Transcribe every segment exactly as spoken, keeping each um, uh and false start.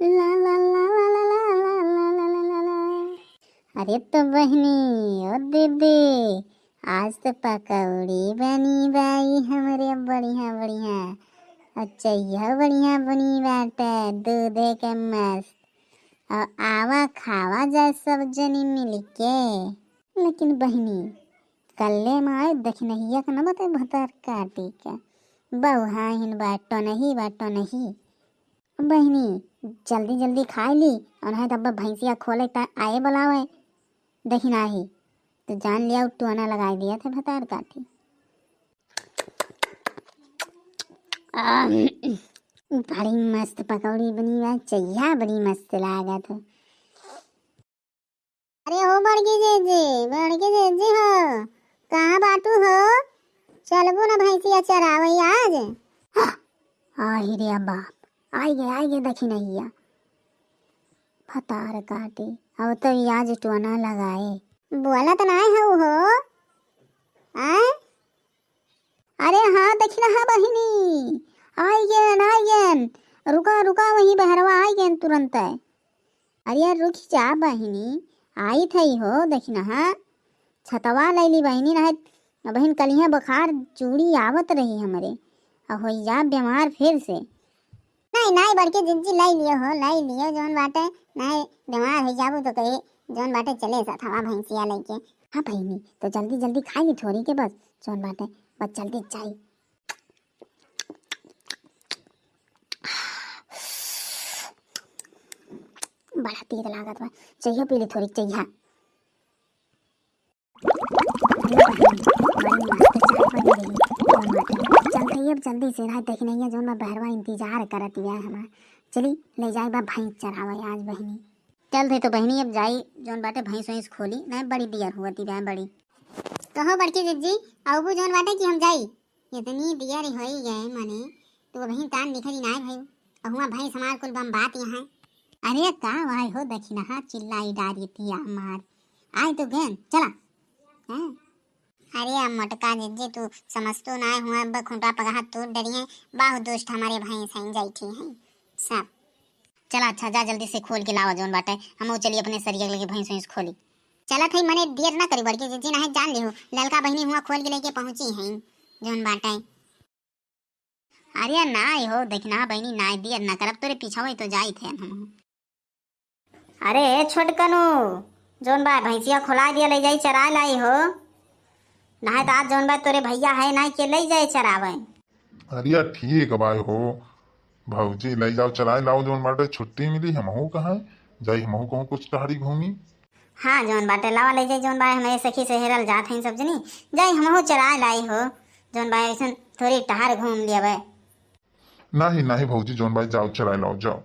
ला ला ला ला ला ला ला ला ला ला ला। अरे तो बहिनी, ओ दीदी, आज तो पकौड़ी बनी बाई हमरे बढ़िया बढ़िया, और चइहा बढ़िया बनी बाटे, दूधे के मस्त। और आवा खावा जाए सब जनी मिलके। लेकिन बहिनी, कल्ले में आए दखिनहिया के न बते भतार काटी के। बउहाइन बाटो नहीं, बाटो नहीं। बहिनी, जल्दी जल्दी खाइ ली, और नहीं तब भैंसिया खोले त आए बुलावे। दखिनाही, तो जान लिया उ टोना लगाइ दिया थे भतार काटी। आह, बड़ी मस्त पकौड़ी बनी बा, चइहा बड़ी मस्त लागत हो। अरे हो बड़की जीजी, बड़की जीजी हो, कहाँ बाटू हो? चलबू ना भैंसिया चरावै आज? आहि रे बाप, आइ गे, आइ गे दखिनहिया। भतार काटी, अब तो ई आज टोना लगाए। बोलत नाय हऊ हो, आय? अरे हाँ, दखिनहा बहिनी, आइ गेन, आइ गेन, रुका, रुका, वहीं बहरवा आइ गेन तुरंत। अरे यार, रुकि जा बहिनी, आइत हई हो, दखिनहा, छतवा लइली बहिनी, नाहीं बहिन, कलिहा बुखार चूड़ी आवत रही हमरे, अउ होइ जा बेमार फिर से। नाहीं, नाहीं, बड़की जिज्जी, लइ लियो हो, लइ लियो, जौन बाटे, नाहीं, बेमार होइ जाबू तो कहे, जौन बाटे, चले सथवा भैंसिया लइके। हाँ बहिनी, तो जल्दी जल्दी खाइ ली थोरी के बस, जौन बाटे, बस जल्दी जाई। बड़ा तीत लागत बा, चइहा पी ली थोरी, चइहा। अरे बहिनी, बड़ी मस्त चाय बनी रही। ओ माता, चलत हई अब जल्दी से, नाहीं दखिनहिया जौन बा बहरवा इंतजार करत बिया हमार। चली, लइ जाई बा भैंस चरावै आज बहिनी। चलत हई तो बहिनी अब जाई, जौन बाटे भैंस वैंस खोली, नाहीं बड़ी दियर हुआ ती बा बड़ी। कहो बड़की जिज्जी, अउबू जौन बाटे कि हम जाई? इतनी दियर होइ गए मने, तू अबहिन तान निकरी नाहीं भई। अहुआ भैंस हमार कुल बम्बात यहाँ। अरे का भाई हो दखिनहा चिल्लाई डारी ती हमार। आइ तो गेन, चला। हैं? अरे अब मोटका जिज्जी तू समझतू नाहीं हुआ, अब खूंटा पगहा तोड़ डरिए, बहुत दुष्ट हमरे भैंस हैं, जैठी हैं सब। चला अच्छा जा जल्दी से खोल के लावा जौन बाटे, हमहू चली अपने सरिया के लगे भैंस वैंस खोली। चलत हई मने देर ना करी बड़की जिज्जी, नाहीं जान लिहो ललका बहिनी हुआ खोल के लइके पहुँची हैं जौन बाटे। अरे नाहीं हो दखिनहा बहिनी, नाहीं देर ना करब, तोरे पीछा वही तो जाइत है हम। अरे ए छोटकनू, जौन बा भैंसिया खोलाइ दिया, लइ जाई चराइ लाई हो, नाहीं तो आज जौन बा तोरे भैया है नाहीं के लइ जाए चरावै। अरे ठीक बाय हो भौजी, लइ जाओ चराइ लाओ, जौन बाटे छुट्टी मिली, हमहू कहाँ जाई, हमहू कहूँ कुछ टहरी घूमी। हाँ जौन बाटे लावा लइ जाई, जौन बा हमरे सखी सहेरल जात हैं सब जनी, जाई हमहू चराइ लाई हो, जौन बा ऐसन थोरी टहर घूम लेबै। नाहीं नाहीं भौजी, जौन बाय जाओ चराइ लाओ, जाओ।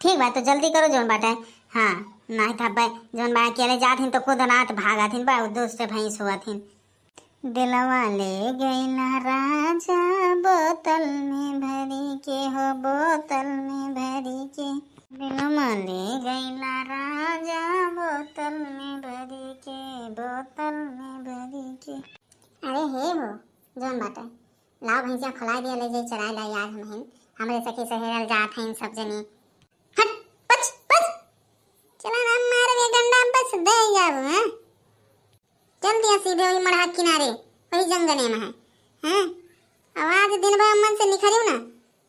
ठीक बा, तो जल्दी करो जौन बाटे। हाँ, नाहीं तो अब्बे जौन बा अकेले जात हिन तो खुद अनाथ भागत हिन बा, उ दूसरे भैंस हुआ थिन। दिलवा ले गइला राजा बोतल में भरी के हो, बोतल में भरी के। दिलवा ले गइला राजा बोतल में भरी के, बोतल में भरी के। अरे हे हो, जौन बाटे, लाओ भैंसिया खोलाइ दिया, लइ जाई चराइ लाई आज हमहिन, हमरे सखी सहेरल जात हैं सब जनी। हट, पच, पच। चला ना मार के डंडा बस दे जाबू, हैं? चल दिया सीधे वही मड़हा किनारे, वही जंगले में है, हैं? अब आज दिन भर अम्मन से निखरियो ना,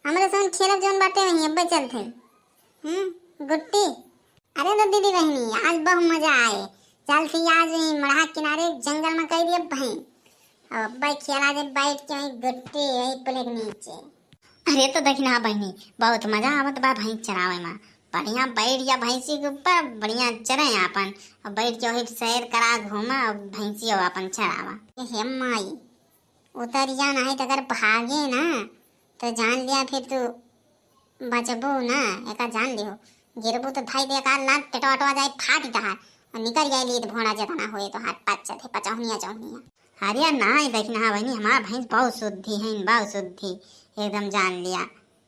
हमरे संग खेलब जौन बाटे वहीं अब्बे चलत है। हम्म, गुट्टी। अरे तो दीदी बहिनी, आज बहुत मजा आए। चल थी आज वहीं मड़हा किनारे जंगल में कइ दिया बहिन। अब अब्बे खेला जे बैठ के वहीं गुट्टी, वहीं पुले के नीचे। अरे तो दखिनहा बहिनी, बहुत मजा आवत बा भैंस चरावै में। बढ़िया बैठ जा भैंसी के ऊपर, बढ़िया चरे आपन। और बैठ के वही सैर करा, घूमा और भैंसी आपन चरावा। ए हे माई, उतर जा, नाहीं तो अगर भागे ना तो जान लिया फिर तू बचबू ना, एका जान लियो। गिरबू तो धाई दे का लात पेटवा अटवा जाए फाट तहार और निकल जाए लीद भोंडा जेतना होए तोहार पच थे पचौनिया चौनिया। अरे नाहीं दखिनहा बहिनी, हमार भैंस बहुत शुद्धि है, बहुत शुद्धि, एकदम जान लिया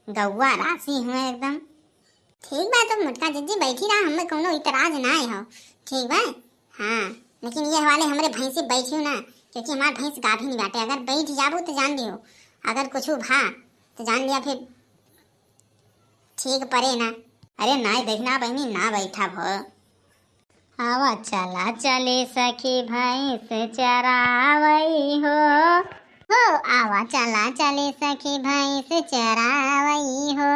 गौवा रासी हुए एकदम। ठीक बा, तो मोटका जिज्जी बैठी रहा, हमें कौनो इतराज ना हो, ठीक बा? हाँ, लेकिन ये हवाले हमरे भैंसी बैठियो ना, क्योंकि हमार भैंस गाभिन बाटे, अगर बैठ जाबू तो जान लियो, अगर कुछ भा तो जान लिया फिर ठीक परे ना। अरे नाहीं देखना बहिनी, ना बैठा भो। आवा चला चली सखी भैंस चरावई हो। हो, आवा चला चली सखी भैंस चरावई हो।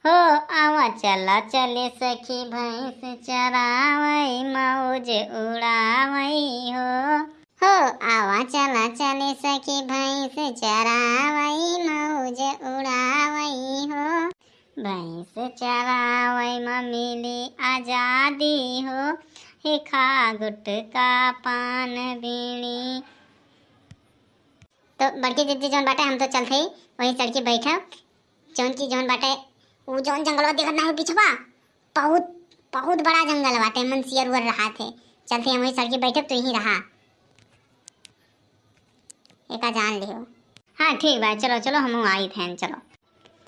हो, आवा चला चली सखी भैंस चरावई, मौज उड़ावई हो। हो, आवा चला चली सखी भैंस चरावई, मौज उड़ावई हो। भैंस चरावई म मिली आजादी हो, हे खा गुटखा पान बीड़ी। तो बड़की जिज्जी जौन बाटे, हम तो चलत हई वही सड़की बैठब, जौन की जौन बाटे, उ जौन जंगलवा देखत ना हो पिछवा, बहुत, बहुत बड़ा जंगल बाटे, मन सियर उअर रहा थे। चलत हई हम वही सड़की बैठब, तू यहीं रहा, एका जान लिहो। हाँ ठीक बा, चलो चलो, हमहू आई थे, चलो।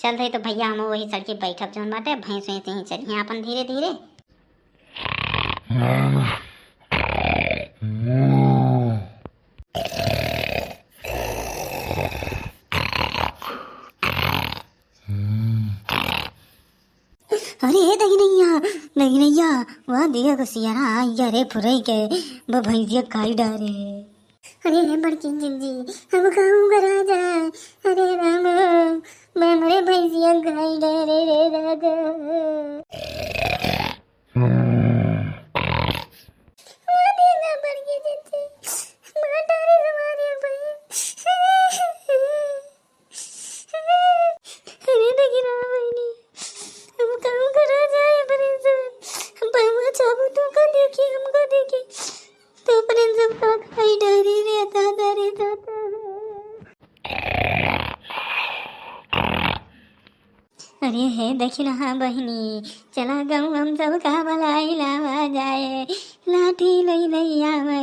चलत हई तो भैया, हमहू वही सड़की बैठब, जौन बाटे भैंस वैंस यहीं चरिहे आपन धीरे धीरे। अरे हे दहिनैया, दहिनैया, वाह देखा सियारा आइगा रे फुरई के, ब भैंसिया खाई डारे। अरे हे बड़की जिज्जी, हम कहूँ का राजा, अरे राम, ब हमरे भैंसिया खाई डारे रे राजा। वाह देखा बड़की जिज्जी, मार डारे हमारे भैंस। अरे देखी ना बहिनी, हम कहूँ करा जाए परेशान। हम पहवा चाबू तू का देखी, हम का देखी। तो अपने सब का खाई डारी रे दादा रे दादा। अरे हे देखी ना हाँ बहिनी, चला गाँव हम सब का बलाई लावा जाए। लाठी लई लई आवे,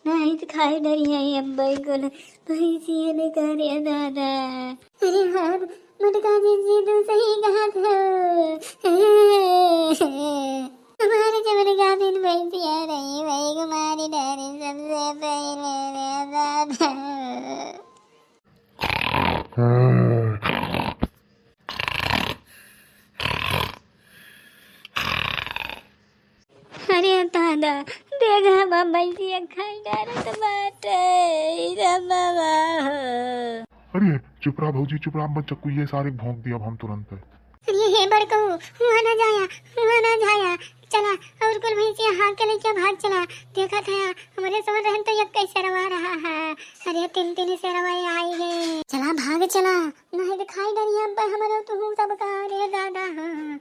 नाहीं तो खाई डरिया अब्बे कुल भैंसियन का रे दादा। अरे हाँ, मटका जिज्जी तू सही कहत हो। हमारे जवन गाभिन भैंसिया रही, वही को मारी डारे सबसे पहिले रे दादा। अरे दादा, देखा बा भैंसिया खाई डारत बाटे, रे बाबा हो। अरे चुप रहा भौजी, चुप रहा, मत चक्कू, ये सारे भौंक दिया अब हम तुरंत। अरे हे बड़कऊ, हुआँ ना जाया, हुआँ ना जाया, चला, और कुल भैंसिया हाँक के लइके भाग चला। देखत हया, हमरे समझ रहन तो एक ही सेरवा रहा है। अरे तीन तीन सेरवा आई है। चला भाग चला, नाहीं तो खाई डरिया अब्बे हमरे तो हूँ सब का रे दादा। हाँ।